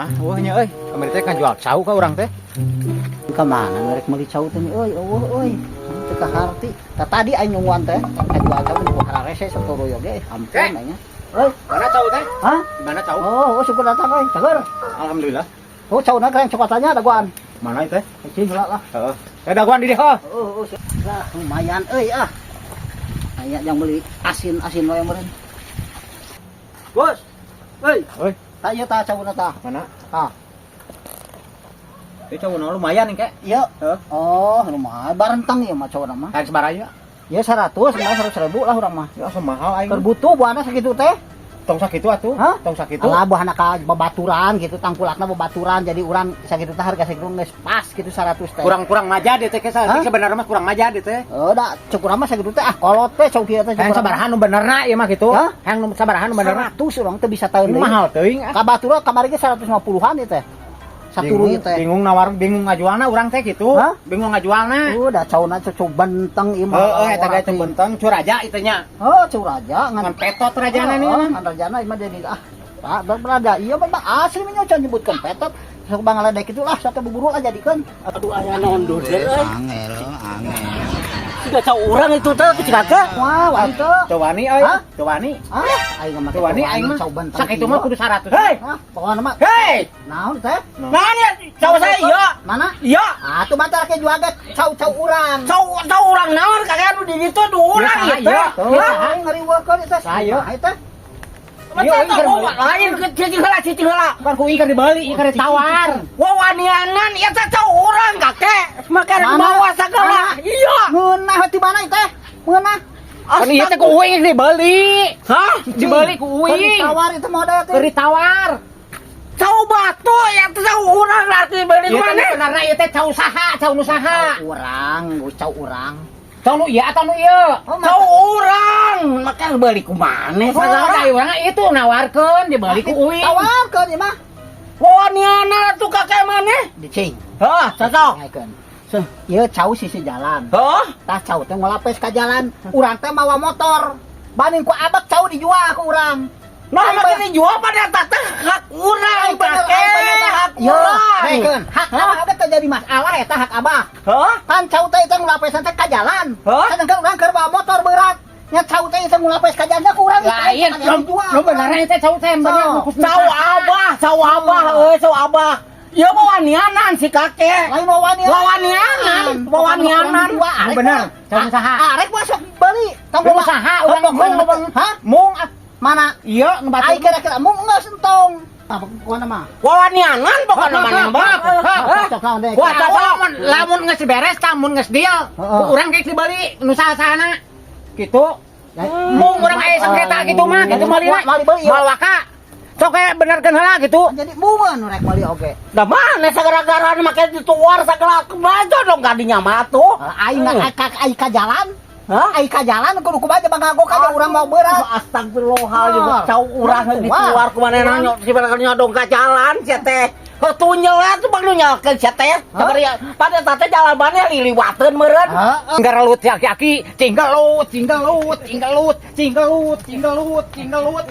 Ah, wah nya euy, kamari teh kan jual cau ka urang teh. Ka mana ngerek meuli cau teh euy, eueuh euy. Teu kaharti. Tah tadi aing nungguan teh, kajual cau nu hararese saturuyo ge, ampun Eh. aing. Euy, Mana cau teh? Hah? Mana cau? Oh, syukur datang euy, cager. Alhamdulillah. Oh, cauna keren cokotannya dagoan. Mana itu teh? Cing heula lah. Heeh. Eh, dagoan di dieu. Heuh. Oh, lah lumayan euy ah. Aya yang beli asin-asin wae meureun. Bos. Euy. Euy. Tah ieu tah cauna tah. Mana? Tah. Itu cau lumayan nih, Kek. Ieu. Heeh. Oh, lumayan barentang ieu mah cauna mah. Hayang sabaraha ieu? Ya 100, mah 100 ribu lah urang mah. Ya asa mahal aing. Keur butuh buahna sakitu teh. Tong sakitu atuh. Hah? Tong sakitu. Alah, buahna ka babaturan gitu, tangkulakna babaturan, jadi urang sakitu teh harga sakitu geus pas gitu 100 teh. Kurang-kurang maja deh teh, Hah? Sebenarnya mah kurang maja deh teh. Oh, da cukur mah sakitu teh ah kolot teh cau kieu teh. Hayang sabaraha nu benerna ieu mah gitu. Hah? Hayang nu sabaraha nu benerna? 100 urang teh bisa tahun Ini deui. mahal teuing ah. Ka batur kamari ge 150-an ieu teh. Satu Bingung, ieu teh. bingung nawar, bingung ngajualna urang teh gitu. Hah? Bingung ngajualna. Udah cauna cucu benteng ieu mah. Heeh, eta ge teh benteng curaja itu nya. Oh, curaja Ngan petot rajana nih Oh, mah. ngan rajana ieu mah jadi ah. Pak, berada ieu mah asli mah nyocan nyebutkeun petot. Sok bangaledek itu lah, sok buburu lah jadikeun. Aduh, aya naon dulur euy. Angel, angel. Siga cau urang itu teh ku kakek. Wah, wani teu. Teu wani euy, Hah? teu wani. Ah, aing mah Teu wani aing mah. cau benteng. Sakitu mah kudu 100. Hei, Ah, pokokna mah hei. naon teh? Naon ya cau saya iya. Mana? Iya. Ah, tuh batal ke jual ge cau-cau urang. Cau cau urang naon kakek anu di ditu du urang Iya, ieu teh. iya. Tuh, Ya. aing ngariweukeun ieu teh. Saya. Nah, ieu teh. Iya, lain ke cicing heula, cicing heula. Bukan ku ieu dibeli, ieu ditawar. Wawanianan ieu teh cau urang kakek. Make Mana? bawa sagala. Mana? Iya. Ngeunah di mana ieu teh? Ngeunah. Kan ieu teh ku uing dibeli. Hah? Dibeli ku Keur uing. ditawar itu model teh. Keur ditawar. Cau batu ya teh cau urang berarti beli Ieu teh mana? Sebenarnya ieu teh cau saha, cau nu saha? Cau urang, cau urang. Cau nu ieu atau nu ieu? Oh, Cau urang, make beli ku maneh Oh, sagala. da urang itu nawarkeun dibeli ku uing. Tawarkeun ieu mah. Wawanianan tuh kakek maneh. Dicing. Hah, cocok. Ngaikeun. Ieu cau sisi jalan. Hah? Tah cau teh ngolapes ka jalan. Urang teh mawa motor. Banding ku abak cau dijual ku urang. Nah, Aing make dijual pada tata hak urang Aing bener, kakek, aing bener, hak Yo, urang. ngaikeun. Hak abah oge teh jadi masalah eta hak abah. Hah? Pan cau teh itu ngulapesan teh ka jalan. Hah? Sedangkan urang keur bawa motor berat. Nya cau teh itu ngulapes ka jalan ku urang. Lain, dijual. nu benerna ieu teh cau teh bener nu khusus. Cau abah, euy, cau abah. Ieu mah wanianan si kakek. Lain wawanianan. Wawanianan, wawanianan. Nu bener, cau nu saha? Arek masuk beli. Tong Nu saha urang Pokokna mung? Hah? Mung ah. Mana? Iya, nu batur. Ai kira-kira mung geus entong. Ah, pokokna mah. Wawanianan pokokna mah nambah. Hah? Cocok naon deh. Wah, cocok. Lamun lamun geus beres tah, mun geus deal. Heeh. Ku urang geus dibeli nu saha-sahana. Gitu. Mung urang aya sengketa gitu mah, gitu mah lila. Moal dibeli, Moal waka. Sok kayak benerkeun heula gitu. Jadi bunga nu rek meuli oge. Da mana sagara-gara make dituar sagala kumaha dong kadinya mah tuh. Aing ka ai ka jalan. Hah? Ai ka jalan kudu kumaha bangga ka urang mau berat. Astagfirullahaladzim, Ah. cau urang dituar ku manehna nyok si barang nyodong ka jalan sia teh. Heuh nyelat tuh bang nu nyalkeun sia teh. Sabar ya, pada teh jalan maneh liliwateun meureun. Heeh. Nggarelut aki-aki, cinggelut, cinggelut, cinggelut, cinggelut, cinggelut, cinggelut.